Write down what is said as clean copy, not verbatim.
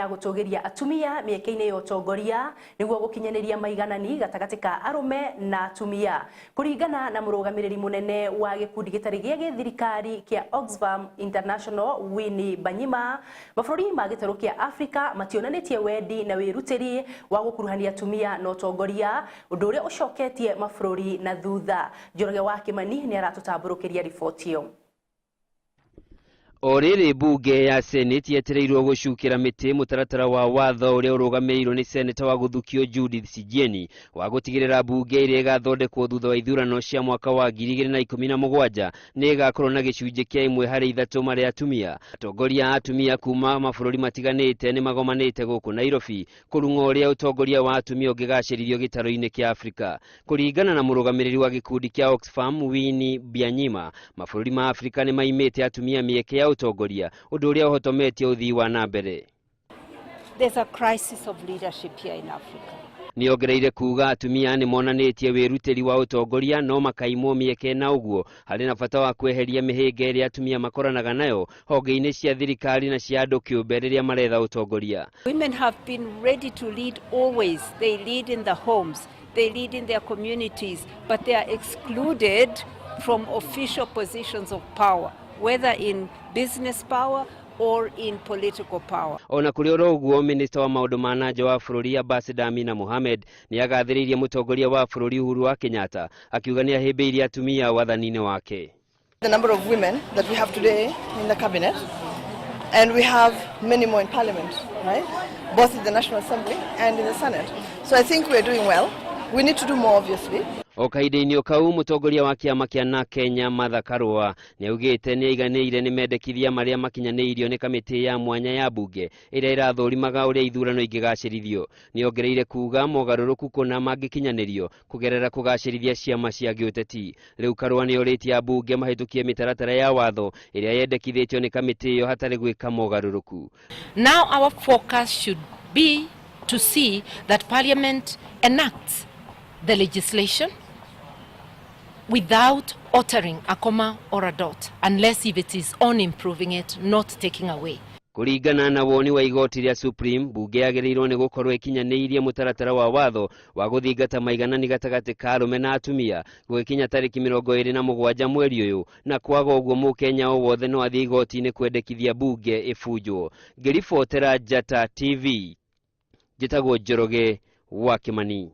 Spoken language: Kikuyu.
Ya gũtũgĩria atumia mĩeke-inĩ ya ũtongoria nĩguo gũkinyanĩria maiganani gatagatĩ ka arũme na atumia. Kũringana na mũrũgamĩrĩri mũnene wa gĩkundi gĩtarĩ gĩa gĩthirikari kĩa Oxfam International, Winnie Byanyima, mabũrũri ma gĩtarũ kĩa Afrika mationanĩtie wendi na wĩrutĩri wa gũkuruhania atumia na ũtongoria, ũndũ ũrĩa ũcoketie mabũrũri na thutha. Njoroge wa Kĩmani nĩ aratũtambũrũkĩria riboti ĩyo. O rĩrĩ mbunge ya Senate yetereirwo gũcukĩra mĩtĩ mũtaratara wa watho ũrĩa ũrũgamĩrĩirwo nĩ seneta wa gũthukio Judith Sijeny wa gũtigĩrĩra mbunge ĩrĩa ĩgathondekwo thutha wa ithurano cia mwaka wa 2017 nĩ ĩgakorwo na gĩcunjĩ kĩa 1 harĩ 3 marĩ atumia. Atongoria a atumia kuma mabũrũri matiganĩte nĩ magomanĩte gũkũ Nairobi kũrung'a ũrĩa ũtongoria wa atumia ũngĩgacĩrithio gĩtarũ-inĩ kĩa Afrika. Kũringana na mũrũgamĩrĩri wa gĩkundi kĩa Oxfam, Winnie Byanyima, mabũrũri ma Afrika nĩ maimĩte atumia mĩeke ya ũtongoria, ũndũ ũrĩa ũhotometie ũthii wa na mbere. There's a crisis of leadership here in Africa. Nĩongereire kuga atumia nĩ monanĩtie wĩrutĩri wa ũtongoria no makaimwo mĩeke, na ũguo harĩ na bata wa kweheria mĩhĩnga ĩrĩa atumia makoranaga nayo honge-inĩ cia thirikari na cia andũ kĩũmbe rĩrĩa maretha ũtongoria. Women have been ready to lead always. They lead in the homes, they lead in their communities, but they are excluded from official positions of power, whether in business power or in political power. Ona kũrĩ oro ũguo, minista wa maũndũ ma na nja wa bũrũri, Ambassador Amina Mohamed, nĩ agathĩrĩirie mũtongoria wa bũrũri Uhuru wa Kenyatta, akiuga nĩ ahĩmbĩirie atumia wathani-inĩ wake. The number of women that we have today in the cabinet, and we have many more in parliament, right? Both in the National Assembly and in the Senate. So I think we're doing well. We need to do more, obviously. O kahinda-inĩ o kau, mũtongoria wa kĩama kĩa Na Kenya, Martha Karũa, nĩ augĩte nĩ aiganĩire nĩ mendekithia marĩa makinyanĩirio nĩ kamĩtĩ ya mwanya ya mbunge ĩrĩa ĩrathũrimaga ũrĩa ithurano ingĩgacĩrithio. Nĩ ongereire kuga mogarũrũku kũna mangĩkinyanĩrio kũgerera kũgacĩrithia ciama cia gĩũteti. Rĩu Karũa nĩ orĩtie ambunge mahĩtũkie mĩtaratara ya watho ĩrĩa yendekithĩtio nĩ kamĩtĩ ĩyo hatarĩ gwĩka mogarũrũku. Now our focus should be to see that Parliament enacts the legislation without altering a comma or a dot, unless if it is on improving it, not taking away. Kũringana na woni wa igoti rĩa Supreme, mbunge yagĩrĩirwo nĩ gũkorwo ĩkinyanĩirie mũtaratara wa watho wa gũthingata maiganani gatagatĩ ka arũme na atumia gũgĩkinya tarĩki 27 mweri ũyũ, na kwaga ũguo mũkenya o wothe no athiĩ igoti-inĩ kwendekithia mbunge ĩbunjwo. Ngĩribotera Njata TV, njĩtagwo Njoroge wa Kĩmani.